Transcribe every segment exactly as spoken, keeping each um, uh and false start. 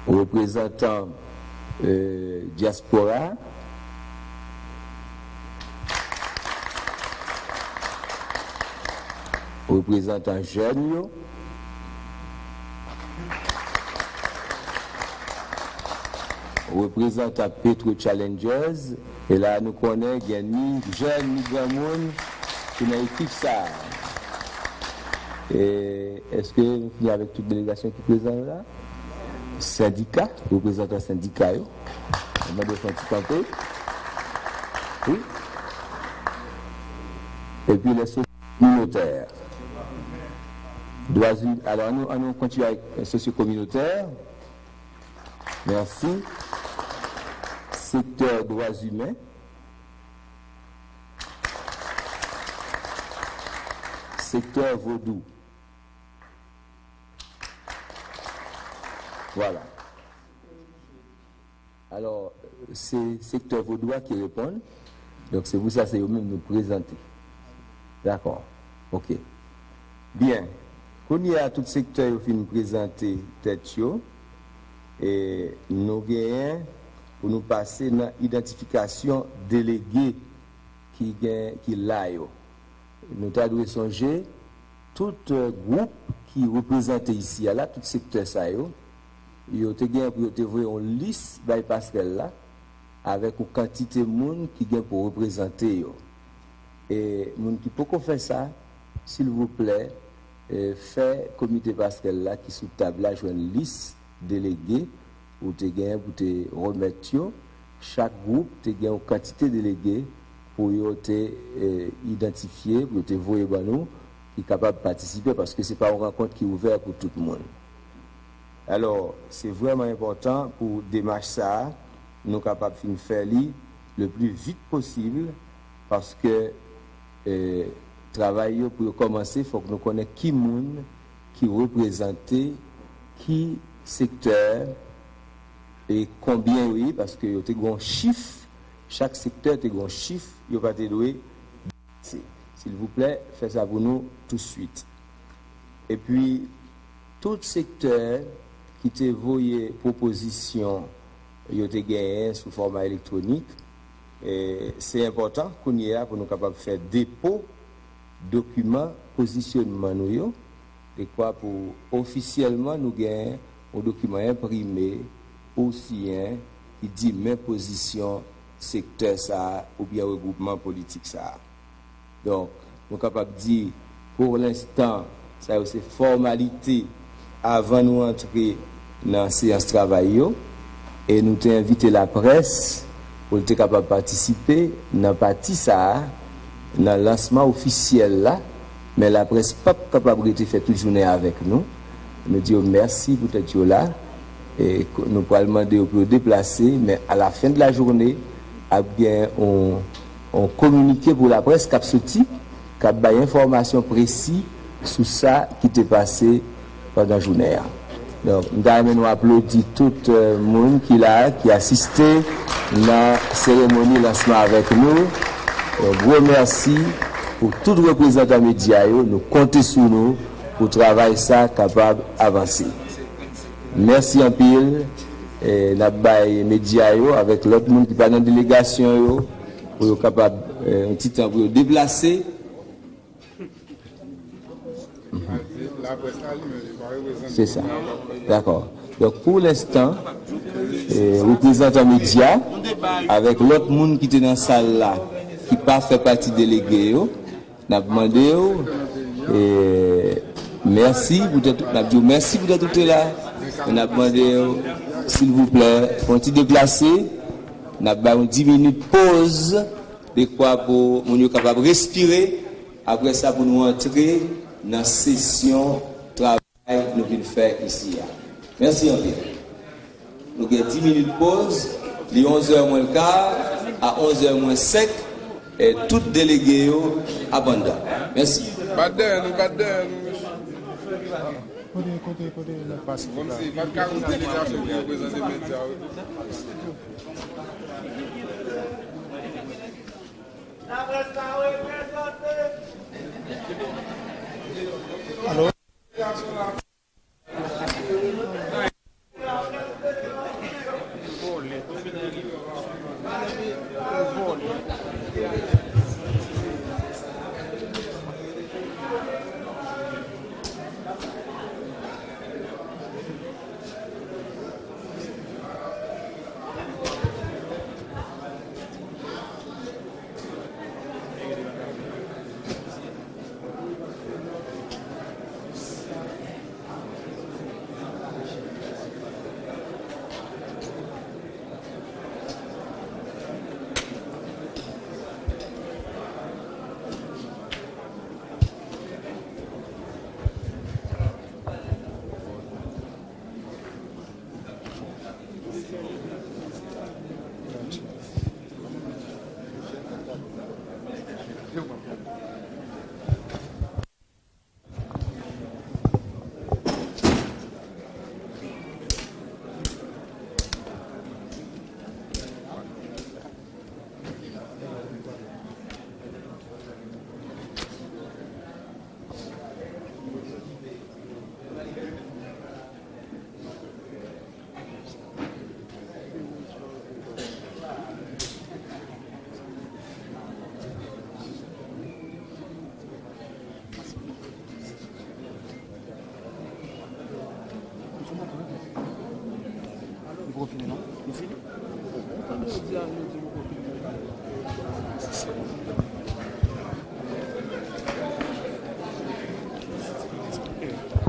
Reprezantan, euh, dyaspora, reprezantan jèn yo, reprezantan Petro Challengers, e la nou konnen gen ni jèn ni granmoun ki nan ekip sa a. E èske nou fini avèk tout delegasyon ki prezan yo la? Sendika, reprezantan sendika yo. Mwen mande yo fè yon ti kanpe. Wi. Epi lè sosyo kominotè. Dwa im-, alò, annou, annou kontinye avèk sosyo kominotè. Mèsi. Sektè dwa imen. Sektè vodou. Vwala. Alò, se sektè vodou a ki reponn. Donk, se pou sa, se yo menm nou prezante. Dakò. Oke. Byen. Kounye a, tout sektè yo fin prezante tèt yo. E nou genyen pou nou pase nan idantifikasyon delege ki gen, ki la yo. Nou ta dwe sonje, tout, eh, gwoup ki reprezante isi a la, tout sektè sa yo, yo te gen pou yo te voye yon lis bay pasrèl la, avèk yon kantite moun ki gen pou reprezante yo. E moun ki poko fè sa, silvouplè, eh, fè komite pasrèl la ki sou tab la jwenn lis delege ou te gen pou te remèt yo. Chak gwoup te gen yon kantite delege pou yo te, eh, idantifye, pou yo te voye ban nou, ki kapab patisipe, paske se pa yon rankont ki ouvè pou tout moun. Alò, se vrèman enpòtan pou demach sa a, nou kapab fin fè li le pli vit posib, paske, eh, travay yo pou yo kòmanse, fòk nou konnen ki moun ki reprezante ki sektè e konbyen yo ye, paske yo te gen yon chif, chak sektè te gen yon chif, yo pa te dwe depase. Silvouplè, fè sa pou nou touswit. Epi, tout sektè ki te voye pwopozisyon yo te genyen sou fòma elektwonik, e, se enpòtan kounye a pou nou kapab fè depo dokiman pozisyonman nou yo, dekwa pou ofisyèlman nou gen yon dokiman enprime ou siyen ki di men pozisyon sektè sa a oubyen regwoupman politik sa a. Donk, nou kapab di, pou lenstan, sa yo se fòmalite avan nou antre nan seyans travay yo, e nou te envite laprès pou l te kapab patisipe nan pati sa a, nan lansman ofisyèl la, men laprès p ap kapab rete fè tout jounen avèk nou. Nou di yo mèsi poutèt yo la, e k-, nou pral mande yo pou yo deplase, men a la fen de la jounen, ap gen yon yon kominike pou laprès k ap soti, k ap bay enfòmasyon presi sou sa ki te pase pandan jounen an. Donk, m ta renmen nou aplodi tout, eh, moun ki la, ki asiste nan seremoni lansman avèk nou. Yon gwo mèsi pou tout reprezantan medya yo. Nou konte sou nou pou travay sa kapab avanse. Mèsi anpil. Eh, n ap bay medya yo avèk lòt moun ki pa nan delegasyon yo pou yo kapab, eh, yon ti tan pou yo deplase. Se sa. Dakò. Donk, pou lenstan, eh, reprezantan medya avèk lòt moun ki te nan sal la, ki pa fè pati delege yo, n ap mande w, eh, mèsi poutèt, n ap di w mèsi poutèt ou te la. N ap mande w, silvouplè, fè yon ti deplase. N ap bay yon dis minit poz, dekwa pou moun yo kapab respire. Apre sa, pou nou antre nan sesyon travay nou vin fè isi a. Mèsi anpil. Nou gen dis minit poz, li onzè mwen ka, a onzè mwen senk, e tout delege yo ap anndan. Mèsi. Bat dèyè nou, bat dèyè nou, mesye. Kote, kote, kote, kote. Kòmsi pa t ka yon delegasyon ki reprezante medya yo. Alo?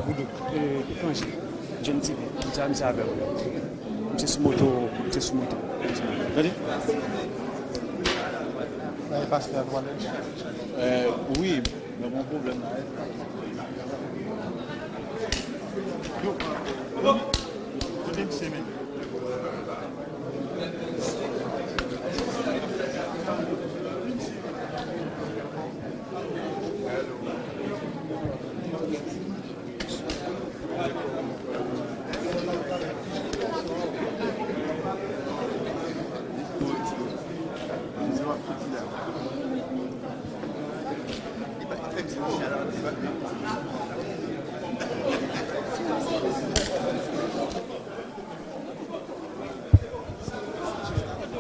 Boudou, eh, etranje, John T V, misye, misye avè w. Misye sou moto, misye sou moto. Tande? Sa e pastè a twalèt? Eh, wi, men gon pwoblèm la. Yo, kote misye menm?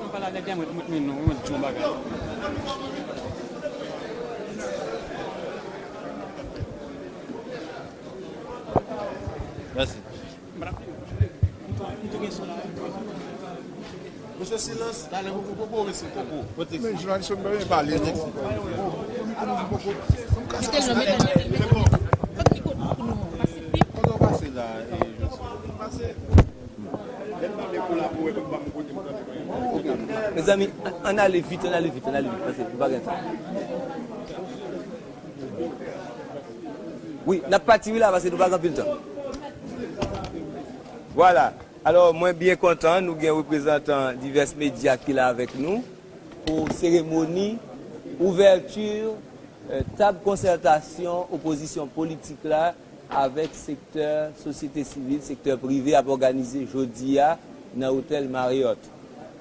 Mwen pale avèk Dèmwèt, mwen, mwen, mwen, mwen di yon bagay. Mèsi. Mesye, silans, talè, poko, poko, mesye, poko. Men jounalis yo, m pa vle pale, non. Kote w pase la, e, Joseph? Mezanmi, ann ale vit, ann ale vit, ann ale vit, paske nou pa gen tan. Wi, n ap pati wi la, paske nou pa gen anpil tan. Vwala. Alò, mwen byen kontan, nou gen reprezantan divès medya ki la avèk nou pou seremoni ouvèti, eh, tab konsètasyon opozisyon politik la avèk sektè sosyete sivil, sektè prive ap òganize jodi a nan otèl Marriott.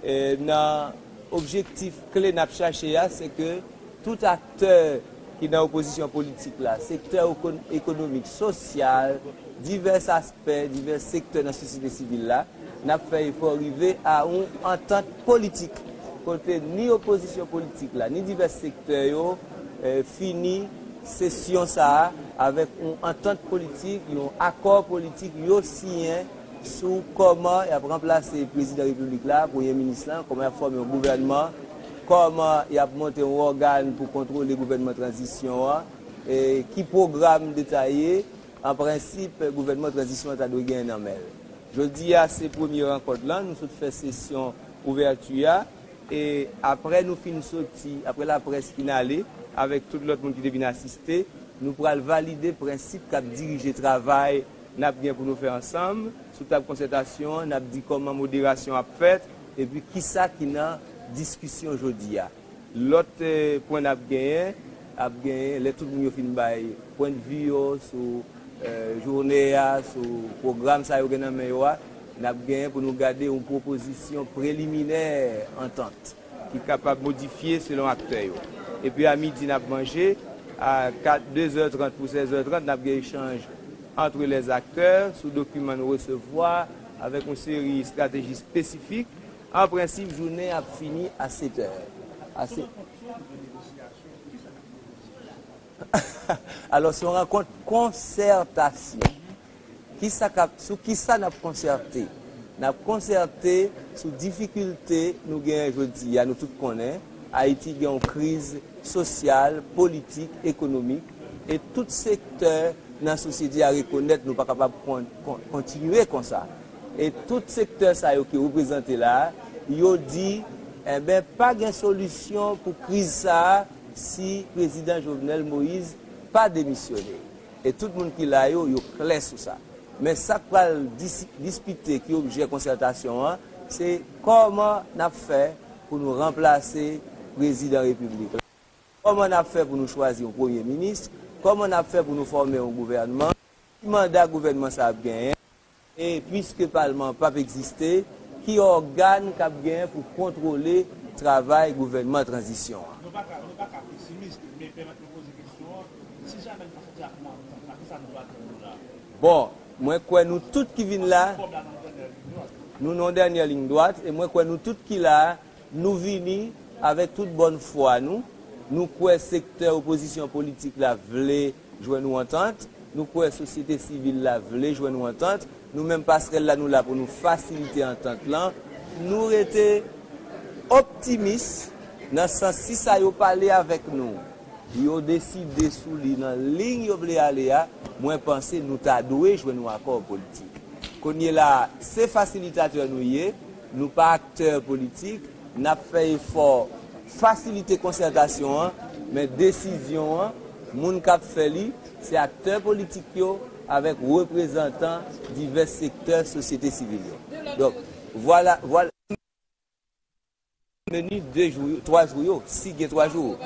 E nan objektif kle n ap chache a, se ke tout aktè ki nan opozisyon politik la, sektè eko-, ekonomik, sosyal, divès aspè, divès sektè nan sosyete sivil la, n ap fè efò rive a yon antant politik, kote ni opozisyon politik la, ni divès sektè yo, eh, fini sesyon sa a avèk yon antant politik, yon akò politik yo siyen sou kòman y ap ranplase prezidan repiblik la, premye minis lan, kòman y ap fòme yon gouvènman, kòman y ap monte yon ògàn pou kontwole gouvènman tranzisyon an, e ki pwogram detaye, an prensip, gouvènman tranzisyon an ta dwe gen nan men l. Jodi a, se premye rankont lan, nou sot fè sesyon ouvèti a, e apre nou fin soti, apre laprès fin ale, avèk tout lòt moun ki te vin asiste, nou pral valide prensip k ap dirije travay n ap gen pou nou fè ansanm. Sou tab konsètasyon an, n ap di kòman moderasyon ap fèt, epi kisa ki nan diskisyon jodi a. Lòt, eh, pwen n ap genyen, ap genyen, lè tout moun yo fin bay pwennvi yo sou, eh, jounen an, sou pwogram sa yo gen nan men yo a, n ap genyen pou nou gade yon pwopozisyon preliminè antant ki kapab modifye selon aktè yo. Epi a midi, n ap manje, a kat, de zè trant pou sèz è trant, n ap gen echanj entre les acteurs sou dokiman nou resevwa avèk yon seri estrateji espesifik. An prensip, jounen ap fini a sèt è. A se-, alò, se yon rankont konsètasyon. Kisa k ap, sou kisa n ap konsète? N ap konsète sou difikilte nou genyen jodi a. Nou tout konnen, Ayiti gen yon kriz sosyal, politik, ekonomik, e tout sektè nan sosyete a rekonèt nou pa kapab kon-, kon-, kontinye konsa. E tout sektè sa yo ki reprezante la a, yo di, enben, pa gen solisyon pou kriz sa a si prezidan Jovenel Moïse pa demisyone. E tout moun ki la yo, yo klè sou sa. Men sa k pral dis-, diskite ki objè konsètasyon an, Se kòman n ap fè pou nou ranplase prezidan repiblik la? Kòman n ap fè pou nou chwazi yon premye minis? Kòman n ap fè pou nou fòme yon gouvènman? Ki manda gouvènman sa ap genyen? E piske palman an p ap egziste, ki ògàn k ap genyen pou kontwole travay gouvènman tranzisyon an? Nou pa ka, nou pa ka pesimis, men pèmèt mwen poze kesyon an, si jamè nou pa soti ak yon antant la, kisa nou pral fè nou la? Bon, mwen kwè nou tout ki vin la, nou nan dènyè liy dwat, e mwen kwè nou tout ki la, nou vini avèk tout bòn fwa nou. Nou kwè sektè opozisyon politik la vle jwenn yon antant. Nou kwè sosyete sivil la vle jwenn yon antant. Nou menm pasrèl la, nou la pou nou fasilite antant lan. Nou rete optimis nan sans si sa yo pale avèk nou, yo deside sou li nan liy yo vle ale a, mwen panse nou ta dwe jwenn yon akò politik. Kounye la, se fasilitatè nou ye, nou pa aktè politik, n ap fè efò fasilite konsètasyon an, men desizyon an, moun k ap fè li, se aktè politik yo avèk reprezantan divès sektè sosyete sivil yo. Donk, vwala, vwala. Meni de jou yo, twa jou yo, si gen twa jou.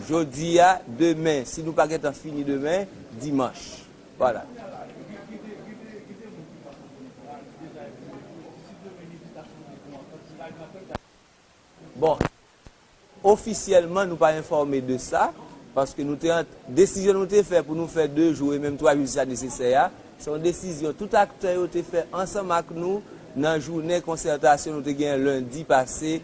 Jodi a, demen, si nou pa gentan fini demen, dimanch. Vwala. Bon, ofisyèlman, nou pa enfòme de sa, paske nou te ant-, desizyon nou te fè pou nou fè de jou e menm twa jou si sa nesesè a, se yon desizyon tout aktè yo te fè ansanm ak nou nan jounen konsètasyon nou te genyen lendi pase.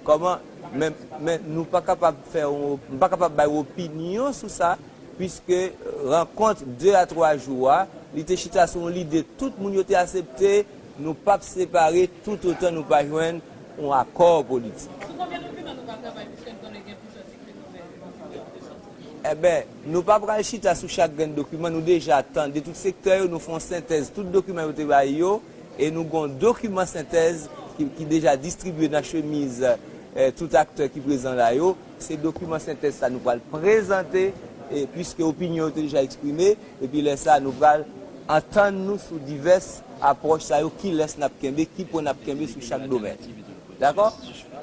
Kòman? Men, men nou pa kapab fè yon, m pa kapab bay opinyon sou sa, piske rankont de a twa jou a, li te chita sou yon lide tout moun yo te aksepte, nou p ap separe toutotan nou pa jwenn yon akò politik. Sou konbyen dokiman nou va travay, piske n konnen gen plizyè sekrè gouvènman ki soti? Enben, nou pa pral chita sou chak grenn dokiman, nou deja tande tout sektè yo, nou fè yon sentèz tout dokiman yo te bay yo, e nou gen yon dokiman sentèz ki, ki deja distribye nan chemiz, eh, tout aktè ki prezan la yo. Se dokiman sentèz sa nou pral prezante, e piske opinyon yo te deja eksprime, epi lè sa nou pral antann nou sou divès apwòch sa yo, kilès n ap kenbe, ki pwen n ap kenbe sou chak domèn. Dakò?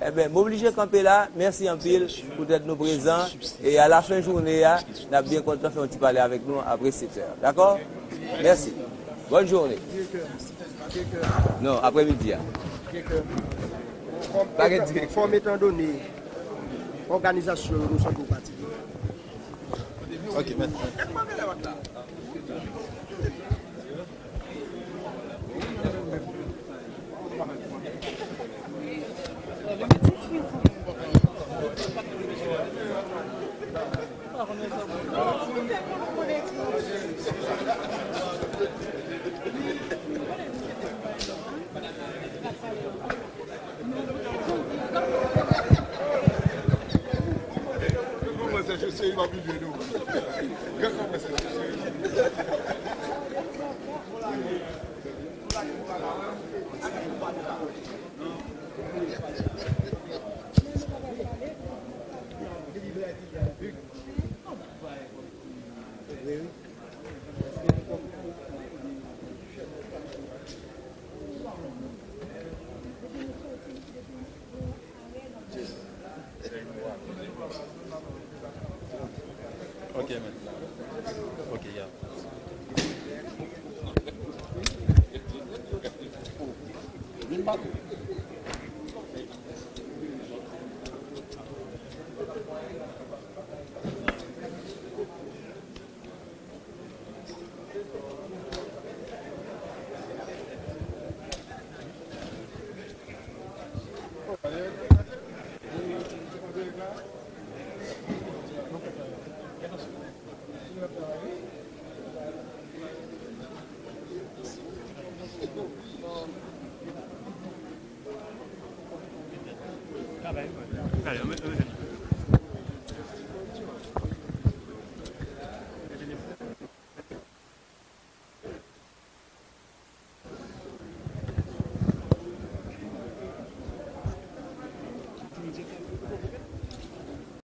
Enben, m oblije kanpe la. Mèsi anpil poutèt nou prezan. E a la fen jounen a, n ap byen kontan fè yon ti pale avèk nou apre sèt è. Dakò? Mèsi. Bòn jounen. Non, aprèmidi a. Pa gen direktè. Fòm etandone òganizasyon yo nou sot gwo pati. Ok, mèt. Ok, man. Ok, yeah.